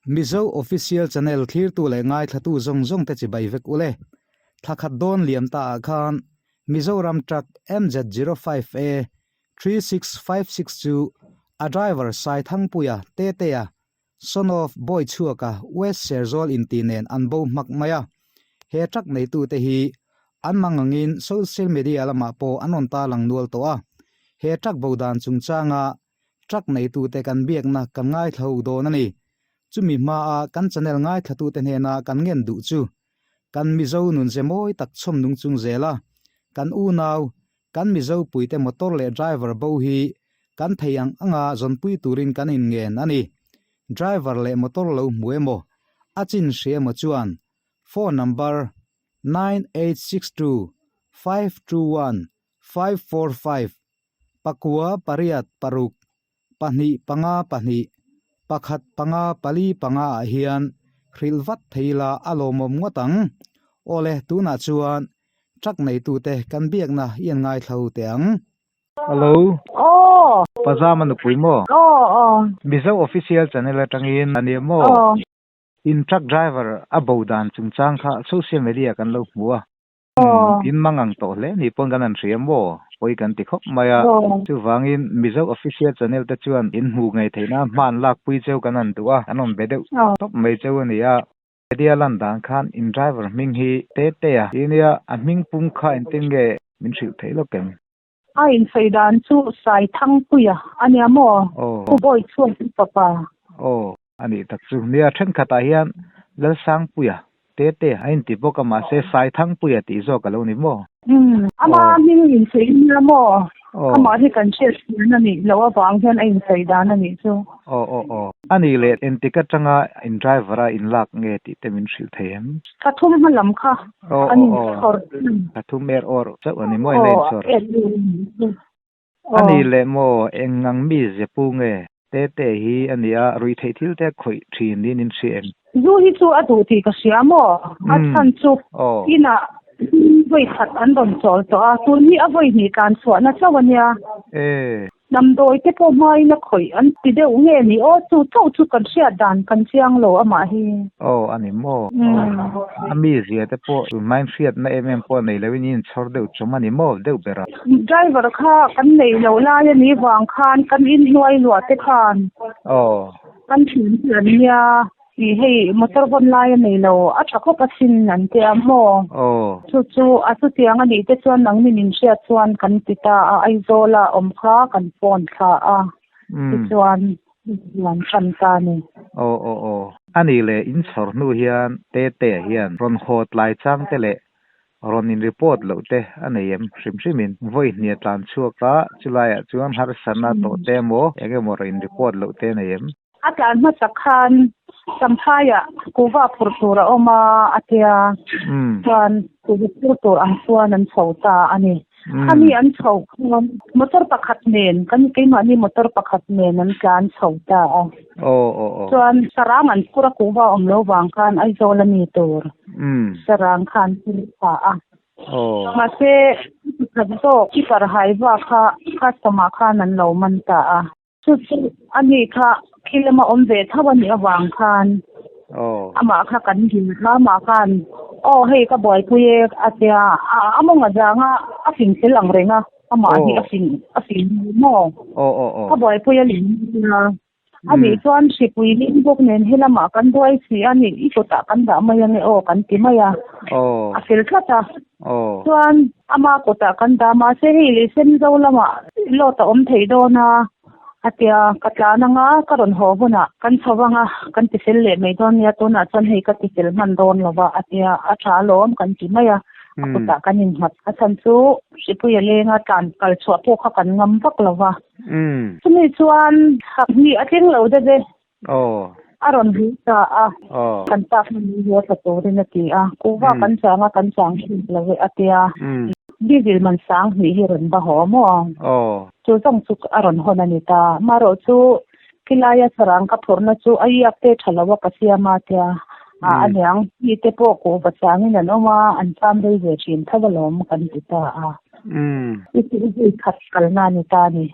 Mizo Official Channel thlirtu leh ngaithlatu zawng zawng te chibai vek ule. Thla khat dawn liam ta ah khan Mizoram Truck MZ05A 3656 chu a driver Saithangpuia Tetea Son of Bawichhuaka West Serzawl inti nen an bo hmak mai a. He truck neitute hi an mangangin social media lamah pawh an rawn tarlang nual tawh a. He truck bo dan chungchanga truck neitute kan biakna kan ngaithla ho dawn a ni. Chumi hmaa kan channel ngaithlatute hnena kan ngen duh chu kan Mizo nunze mawi tak chhawm nung chung zela kan unau kan Mizo puite motor leh driver bo hi kan thei ang anga zawnpui turin kan inngen a ni. Driver leh motor lo hmu emaw, a chin hria emaw chuan phone number 9862 521 545 pakua pariat paruk pahnih panga pahnih pakhat panga pali panga ah hian hrilh vat thei la a lawmawm ngawt ang. Awle tunah chuan truck neitute kan biakna i an ngaithla teh ang. Hello. Aw. Pazama nupui maw? Aw aw. Mizo official channel atangin a nia maw? Aw. In truck driver a bo dan chungchang kha social media kan lo hmu a. Aw. In mangang tawh hle ni pawn kan han hria maw? Pawi kan ti khawp mai a. Aw. Chuvangin Mizo official channel te chuan in hmu ngei theihna hman lakpui cheu kan han duh a, an rawn be deuh tawp mai cheu a ni a. Media lan dan khan in driver hming hi Tetea tih a nia, a hming pum kha engtin nge min hrilh theih lawk em? A insawi dan chu Saithangpuia a nia maw? Aw. Pu Bawichhuak i fapa. Aw, a nih tak chu. Nia, thenkhatah hian Lalsangpuia, Tetea a inti bawk a, mahse Saithangpuia tih zawk a lo ni maw? Umm, ama hming insawi nia maw? Aw. Amah hi kan hriat chian a nih loh avang hian a insawi dan a nih chu. Aw aw aw. A nih leh engtik atanga in driver a in lak nge tih te min hrilh thei em? Thla thum hma lam kha Aw an aw in aw. chhawr. Thla thum er awr chauh a ni maw in la Aw inchhawr? er awr. A nih leh maw eng ang mi ze pu nge? Te te hi a nia, ruihtheih thil te khawih thin niin in hria em? Zu hi chu a duh tih ka hria maw? A chhan chu inah vawi khat an rawn chawl tawh a, tun hi a vawi hnih tlan chhuahna chauh a nia. Damdawi te pawh hmain a khawih an ti deuh nge ni aw, chu chauh chu kan hriat dan kan chiang lo amah hi. Aw a ni maw? A mizia te pawh tunhmain hriatna em em pawh nei loin in inchhawr deuh chawm a ni maw deuh ber a? Driver kha kan nei lo lai a nih vang khan kan inhnuai luah te khan kan thian te an nia ih hei motor vawn lai a nei lo a tha khawp asin an ti a maw? Chu chu a chutiang a nih te chuan nangni min hriat chuan kan ti ta a Aizawl a awm kha kan phone thla a tichuan an hran ta a ni. Aw aw aw a nih leh inchhawr hnu hian Tete hian rawn haw tlai chang te leh Rawn in report loh te a nei em hrim hrim in vawi hnia tlan chhuak a, chulaiah chuan harsatna tawh te emaw eng emaw rawn in report loh te a nei em? A tlan hmasa khan Champhaiah kuhva phurh tur a awm a a tia, chuan kuhva phur tur ang chuan an chho ta a ni. Khami an chho khan motor pakhat nen kan keimahni motor pakhat nen an tlan chho ta a. Chuan sarang an phur a kuhva awm lo vang khan Aizawl a mi tur sarang kha an phur thla a. Mahse pakhat zawk keeper haiva kha customer khan an lo man ta a. Chu chu a ni kha khi lama awm ve tho a nih avang khan amah kha kan dil kha amah khan aw hei ka buaipui e a tia a mawng a zang a a fing fel ang reng a amah hi a fing a fing maw ka buaipui a nih nia a nih chuan hripui ling bawk nen helamah kan buai si a nih i kutah kan dah mai ange aw kan ti mai a a fel tlat a chuan ama kutah kan dah mahse hei leh senzo lamah load a awm thei dawn a a tia ka tlan anga ka rawn haw hunah kan chho anga kan ti fel leh mai dawn nia tunah chuan hei ka ti fel hman dawn lo va a tia a tha alawm kan ti mai a a kutah kan innghat a chhan chu Hripuia lenga tlan kal chhuah pawh kha kan ngam vak lo va chumi chuan hak hnih a tling lo deuh e. A rawn hmu ta a, kan pa khan min haw thla turin a ti a, kuhva kan chang a, kan chang hrim lo e a ti a, diesel man sang hnih hi rawn va haw maw? Chu zawng chu a rawn hawn a ni ta. Marawh chu khilaia sarang ka phurhna chu a iak te tha lo a ka siam a tia, a aniang mi te pawh kuhva changin an awm a, an cham rei ve thin tho alawm kan ti ta a. I khat kalna a ni ta a ni.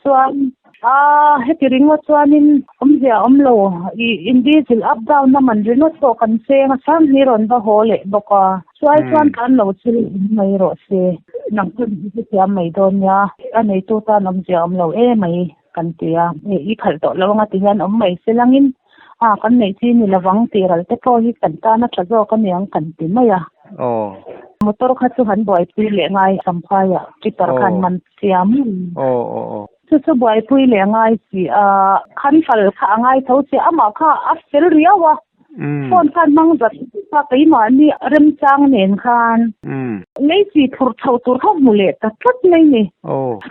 Chuan. A heti ringawt chuanin awmzia a awm lo, i in diesel up down na man ringawt pawh kan cheng a, Sanghni rawn va haw leh bawk a, chuai chuan kan lo chil awm mai rawh se, nang pawn i hrethiam mai dawn nia, a neitu tan awmzia a awm lo emai kan ti a, i khalh tawh lo anga ti hian awm mai se langin a kan neih chi ni lovang tih ral te pawh hi kan tan a tha zawk aniang kan ti mai a. Motor kha chu han buaipui leh ngai Champhaiah Twitter khan man chiam. Chu chu buaipui leh a ngai si a, khan fal kha a ngai tho si a, amah kha a fel riau a, phone khan hmang zat zat a, keimahni remchang nen khan lei chi phur chhoh tur kha hmu leh ta tlat mai ni.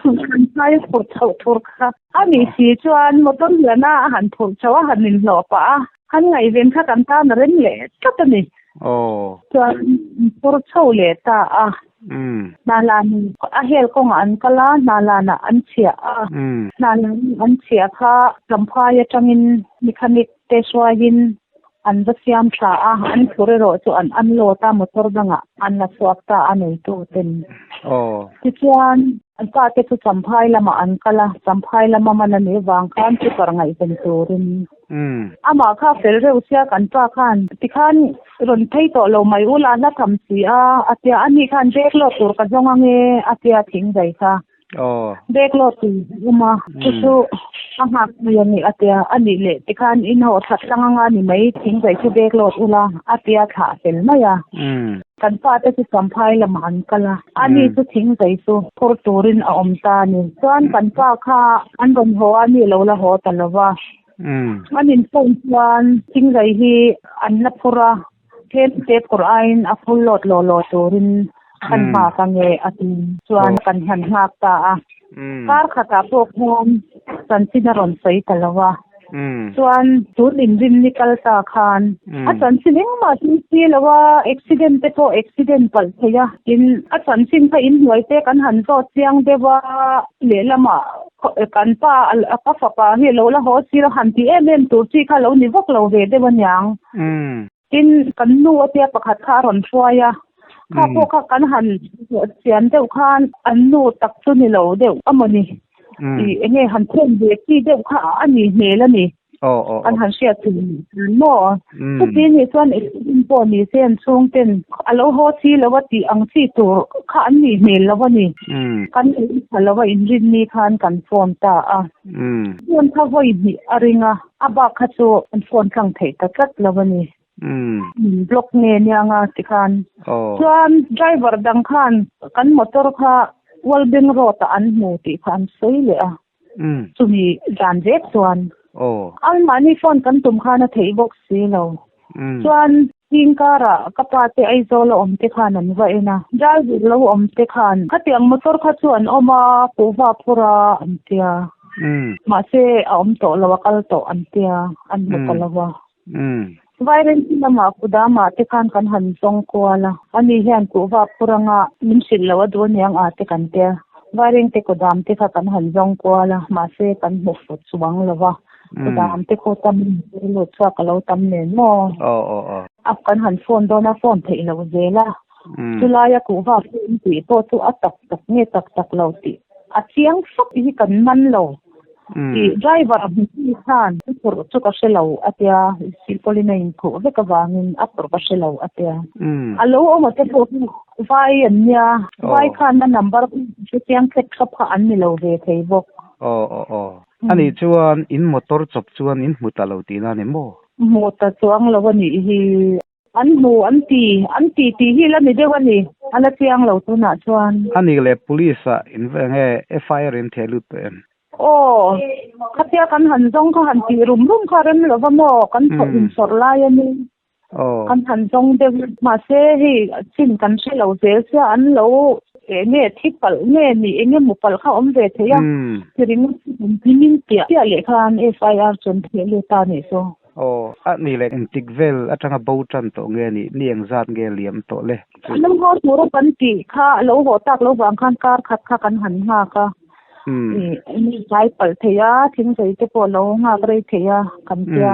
Khan phai a phur chhoh tur kha a nih si chuan motor liana a han phurh chhoh a, han inhlawh pah a, han ngaihven kha kan tan a rem leh tlat a ni. Chuan phur chho leh ta a. Hnalan a hel kawngah an kal a, Hnalanah an chhiah a. Hnalan an chhiah kha Champhai atangin mechanic te hruaiin an va siam tha a, an phur erawh chu an unload a, motor dangah an la chhuak ta a neitu ten. Tichuan an pa te chu Champhai lamah an kal a, Champhai lama man a nih vang khan cooker ngaihven turin Amah kha fel reuh sia kan pa khan tikhan rawn phei tawh lo mai ula hla tham si a a tia ani khan bag lawt tur ka zawng ange a tia thing zai kha bag lawt tur a awm a chu chu a nghak mai a ni a tia a nih leh tikhan in haw that tlang anga ni mai thing zai chu bag lawt ula a tia thlah fel mai a kan pa te chu Champhai lamah an kal a ani chu thing zai chu phur turin a awm ta a ni chuan kan pa kha an rawn haw a ni lo la haw ta lo va. An in phone chuan thingzai hi an la phur a, tlem te phur aiin a full load law law turin kan nghak ange a ti chuan kan han nghak ta a. Kar khatah pawh khan chanchin a rawn sawi ta lo a. Chuan tun inrinni kal ta khan a chanchin engmah chu si lo a, accident te pawh accident palh thei a. Tin, a chanchin kha inhnuai te kan han zawt chiang deuh a, lehlamah Kan pa ka fapa hi lo la haw si lo han ti em em tur chi kha lo ni vak lo ve deuh aniang. Tin, kan nu atia pakhat kha a rawn hruai a, kha pawh kha kan han chian deuh khan an nu tak chu ni lo deuh amawni ih enge han thlen ve chi deuh kha a ni hmel a ni. Kan han hriat thei maw? Chuti nih chuan accident pawh ni se an chhung ten a lo haw si lo a tih ang chi tur kha an nih hmel lo a ni. Kan in tha lo a inrinni khan kan phone ta a. Phone kha vawi hnih a ring a, a bak kha chu an phone tlang theih ta tlat lo a ni. Min block nge nia nga tikhan. Chuan driver dang khan kan motor kha Walbeng road ah an hmu tih kha an sawi leh a. Chumi zan vek chuan anmahni phone kan tum khan a theih bawk si lo. Chuan zing karah ka pa te Aizawl a awm te khan an va en a, driver lo awm te khan khatiang motor kha chu an awm a, kuhva phur a an tia. Mahse a awm tawh lo a kal tawh an tia an hmu ta lo a. Vairenchi lamah Kudama te khan kan han zawng kual a, ani hian kuhva phur anga min hrilh loh a duh aniang a te kan tia. Vairengte Kudam te kha kan han zawng kual a, mahse kan hmu fu chuang lo va. Kudam te khu tam lut chhuak a lo tam nen maw? A kan han phone dawn a, phone theih loh zel a. Chulaia kuhva phur in tih pawh chu a tak tak nge tak tak lo tih a chiang fak hi kan man lo. Ih driver a hmu chi khan a phurh chu ka hre lo a tia, silpawlin a inphuh vek avangin a phurh ka hre lo a tia. A lo awm a te pawh hi vai an nia, vai khan a number hre chiang thlep thlawp kha an ni lo ve thei bawk. Aw aw aw. Ani chuan in motor chawp chuan in hmu ta lo tihna a ni maw? Hmu ta chuang lo a nih hi. An hmu an ti, an ti tih hi la ni deuh a ni, a la chiang lo tunah chuan. A nih leh police ah in va enge FIR in theh lut tawh em? Aw, khatia kan han zawng kha han tih rum rum kha rem lova maw, kan thawh insawrh lai a ni, kan han zawng deuh a, mahse hei chin kan hre lo zel sia an lo enge thi palh nge ni enge mu palh kha awm ve thei a, tiring hmingin piah piah leh khan FIR chu an theh lut ta nih chu. Aw, a ni leh engtik vel atanga bo tan tawh nge ni, ni engzat nge liam tawh le? A lo haw tura kan tih kha a lo haw tak lo vang khan kar khat kha kan han nghak a, ih mi tlai palh thei a, thingzei te pawh a lo nghak rei thei a kan tia,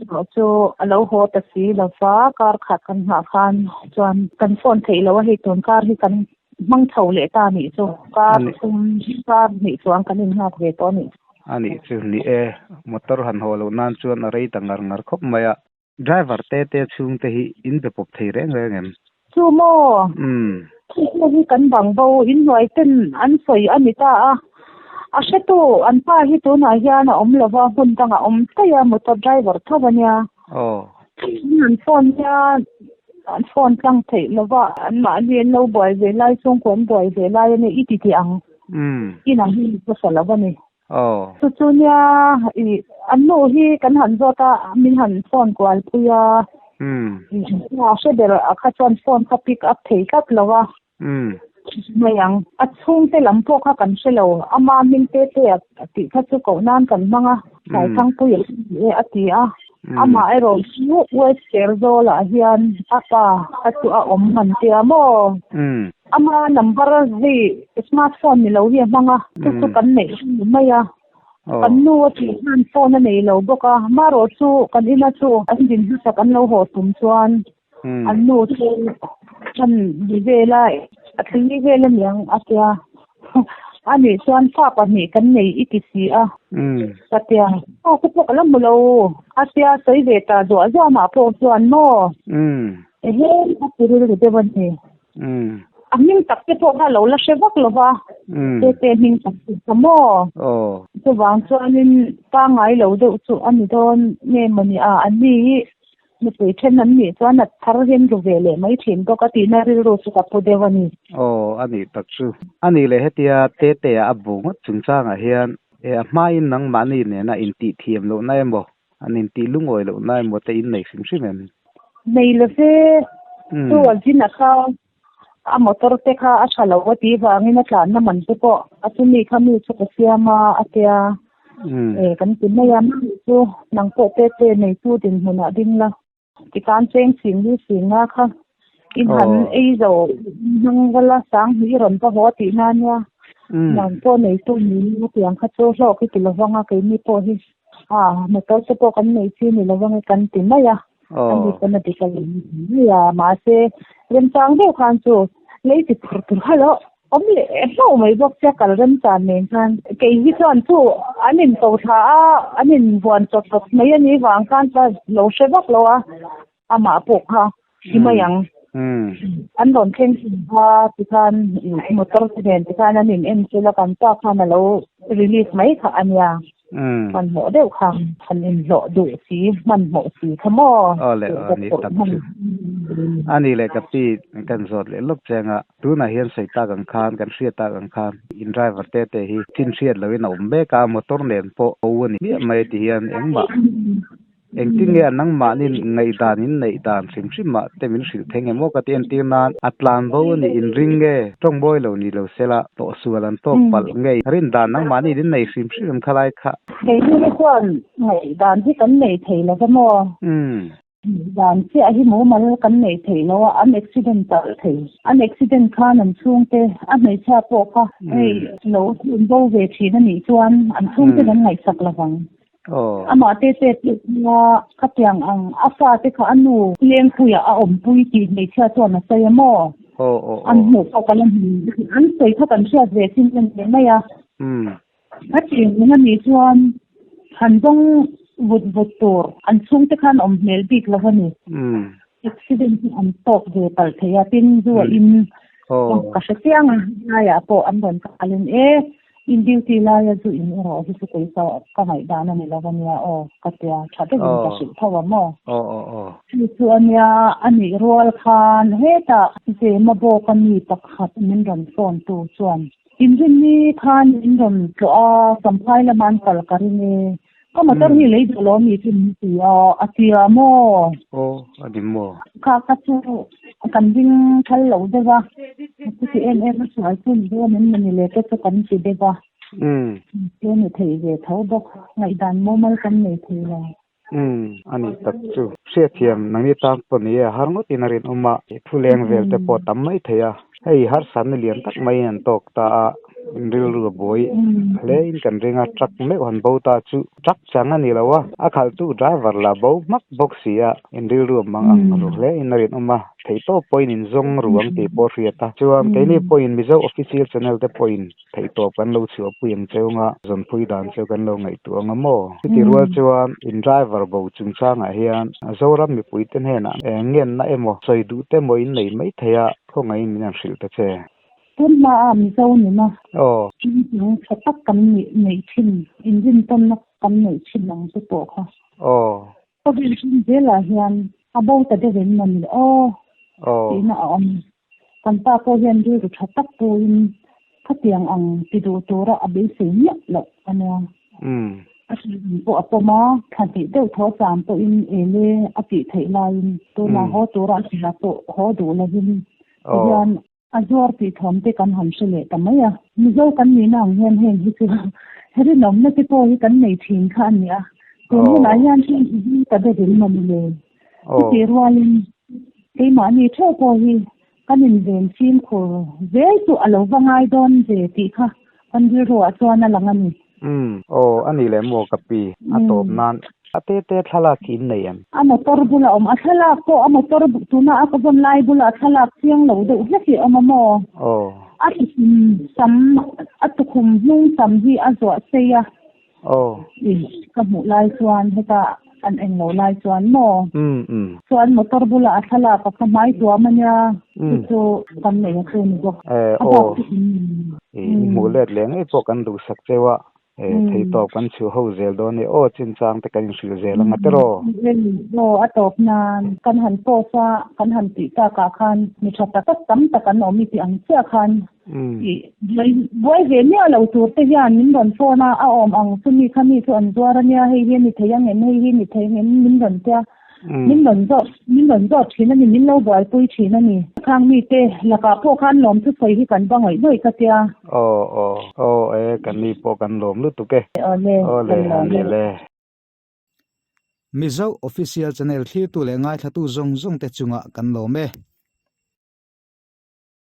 erawh chu a lo haw ta si lo va, kar khat kan nghah khan chuan kan phone theih loh a hei tun kar hi kan hmang chho leh ta nih chu, kar thum kar hnih chuang kan innghak ve tawh a nih chu. A nih chu ni e, motor han haw loh nan chuan a rei ta ngar ngar khawp mai a. Driver te te chhung te hi in be pawp thei reng reng em? Chu maw? Umm. Chu pawh hi kan bang bo, inhnuai ten an sawi a ni ta a. A hretu an pa hi tunah hian a awm lo va, hmun dangah a awm daih a, motor driver tho a nia. Aw. An phone hian an phone tlang theih lo va, anmahni an lo buai ve lai, chhungkaw an buai ve lai a nia, i ti tih ang. Umm. Inang hi hmasa lo a ni. Aw. Chu chu nia i an nu hi kan han zawt a, min han phone kual pui a. Umm. A hre ber a kha chuan phone kha pick up thei tlat lo a. Umm. Mai ang. A chhungte lam pawh kha kan hre lo. Ama hming te te a tih kha chu koh nan kan hmang a. Tlaithangpui a ni e a ti a. Amah erawh chu West Serzawl-ah hian a pa kha chu a awm hman tia maw? Ama number hei smart phone ni lo hi a hmang a, chu chu kan neih ni mai a. Kan nu a tih khan phone a nei lo bawk a, marawh chu kan ina chu an din hmasak an lo haw tum chuan An nu chu hman ni vel a, a thli vel a niang a tia. A nih chuan fa pahnih kan nei i ti si a. Ka tia, fa te pawh ka la hmu lo a tia, sawi ve ta zuah zuah mah pawh chuan maw? Ehe a ti rilru deuh a ni. A hming tak te pawh kha lo la hre vak lo va, Tete hming tak chu ka maw? Chuvang chuanin pangngai lo deuh chu a ni dawn nge mawni a, an ni hi Nupui then an nih chuan a thar hian ru ve leh mai thin bawk a tihna rilru chu ka pu deuh a ni. Aw, a nih tak chu. A nih leh hetia Tetea a bu ngawt chungchangah hian e a hmain nangmahni nena intih thiam lohna emaw, an intih lungawi lohna emaw te in nei hrim hrim em? Nei lo se, chu a zin a kha a motor te kha a tha lo a tih vangin a tlanna man te pawh a chumi kha mi chu ka siam a a tia e kan ti mai a mah chu nang pawh te te neitu dinhmunah ding la tikhan cheng chhing li chhing a kha in han ei zo hnang vala sang hnih rawn va haw tih na nia nang pawh neitu ni a tiang kha chu hlawk hi ti lovang a keini pawh hi a motor te pawh kan nei chi ni lovang e kan ti mai a. Ani pawn a ti ka leh mai a, mahse remchang deuh khan chu lei ti phur tur kha lo awm leh hlauh mai bawk sia kal remchan nen khan. Kei hi chuan chu an in ko thla a, an in vuan chawt chawt mai a nih vang khan chuan lo hre vak lo a, amah pawh kha thi mai ang. An rawn thleng thin kha tikhan motor te nen tikhan an in en chul a, kan pa khan a lo release mai kha a nia. Hmanhmawh deuh kha han inhlawh duh si, hmanhmawh si kha maw? Aw le, aw ni tak chu. A ni leh ka pi kan zawt leh lawk cheng a, tunah hian sawi tak ang khan, kan hriat tak ang khan in driver te te hi chin hriat loin a awm mek a, motor nen pawh ho a ni miah mai ti hian engmah Engtin nge a nangmahni ngaihdan in neih dan hrim hrim ah te min hrilh thei nge maw ka ti entir nan a tlan bo a nih in ring nge tawng bawi lo ni lo sela tawh sual an tawk palh nge rin dan nangmahni in nei hrim hrim em khalai kha. Keini hi chuan ngaihdan hi kan nei thei lo va maw? Ngaihdan chiah hi mumal kan nei thei lo a, an accident palh thei. An accident khan an chhungte a hmeichhia pawh kha hei lo thlun bo ve thin a nih chuan an chhungten an ngaihsak lo vang. Amah te te tih kha khatiang ang a fate kha a nu lengpuiah a awmpui tih hmeichhia chuan a sawi a maw? An hmuh pawh ka la hmu an sawi kha kan hriat ve chin em leh mai a. A tih ang a nih chuan han zawng vut vut tur an chhungte khan awm hmel bik lo a ni. Accident hi an tawk ve palh thei a tin zu a in ka hre chiang a laiah pawh an rawn kalin e In duty laia zu in erawh hi chu kei ka ka ngaihdan a ni lo ania aw ka tia tha deuhin ka hrilh tho a maw? Aw aw aw. Chu chu ania a nih rual khan hetah Zema bawka mi pakhat min rawn phone tu chuan inrinni khan min rawn tlawh a Champhai lama an kal ka ring e ka motor hi lei duh lo mi chu min ti a a tia maw? Aw a ni maw? Kha ka chu kan ding thal lo deuh a, chuti em em a sual chu ni dawn em mawni le te chu kan ti deuh a. Chu ni thei ve tho bawk, ngaihdan mumal kan nei thei lo. A nih tak chu. Hriatthiam nangni tan pawh ni e, har ngawtin a rinawm a, thu leng vel te pawh tam mai thei a, hei harsatna lian tak maiin an tawk ta a. In rilru a buai hle in kan ring a, truck meuh han bo ta chu truck chang a ni lo a, a khalhtu driver lah bo hmak bawk si a, in rilru a mang ang ru hle in a rinawm a, theihtawp pawhin in zawng ru ang tih pawh a hriat a. Chuan keini pawhin Mizo Official Channel te pawhin theihtawp kan lo chhuahpui ang cheu anga zawnpui dan chu kan lo ngaihtuah ang a maw? Chuti rual chuan in driver bo chungchangah hian Zoram mipuite hnenah eng ngenna emaw sawi duh te emaw in nei maithei a, khawngaihin min han hrilh ta che. Tun hmaah Mizo nuna thingtlang tha tak kan neih thin, inrintawnna kan neih thin ang chu pawh kha. Khawvel hring zelah hian a bo ta deuh em maw ni le aw tihna a awm. Kan pa pawh hian rilru tha tak puin khatiang ang ti duh tura a beisei miah loh a nia. A hrilh pawh a pawm a, thla hnih deuh thaw cham pawhin ele a tih theih laiin tunah haw tura a hrilh ah pawh haw duh lovin tihian A zuar tih thawm te kan han hre leh ta mai a. Mizo kan nihna ang hian heng hi chu rinawmna te pawh hi kan nei thin kha a ni a. Tun hunah hian heng hi hi ka be ding maw ni le? Chutih rualin keimahni theuh pawh hi kan inven fimkhur zel chu a lo va ngai dawn ve tih kha kan rilruah chuan a lang a ni. Umm, aw, a ni leh maw ka pi, a tawp nan a te te thlalak hi in nei em? A motor bula awm, a thlalak pawh a motor tuna a ka vawn lai bula a thlalak chiang lo deuh hlek hi a awm a maw? Aw. A tukhum sam, a tukhum hnung sam hi a zuah sei a. Aw. Ih, ka hmuh lai chuan heta an eng lo lai chuan maw? Umm, umm. Chuan motor bula a thlalak a kha hmai tuam a nia, chu chu kan nei a chu ni bawk. Eh, aw. I hmuh let leh ngei pawh kan duhsak cheu a, thei tawp kan chhuh ho zel dawn e aw, chinchang te kan inhrilh zel ang a tiraw? Aw, a tawp nan kan han post a, kan han tih takah khan mi tha tak tak tam tak an awm i tih ang chiah khan i buai ve miah lo tur te hian min rawn phone a, a awm ang chu mi kha mi chu an zuar a nia, hei hi a ni thei ang em, hei hi a ni thei ang em min rawn tia. Min rawn zawt, min rawn zawt thin a ni, min lo buaipui thin a ni. Khang mite lakah pawh khan lawm thusawi hi kan va ngawih ngawih ka tia. Aw aw aw e, kan ni pawh kan lawm lutuk e. Aw le, Aw le, kan lawm ani e. le. Mizo Official Channel thlirtu leh ngaithlatu zawng zawngte chungah kan lawm e.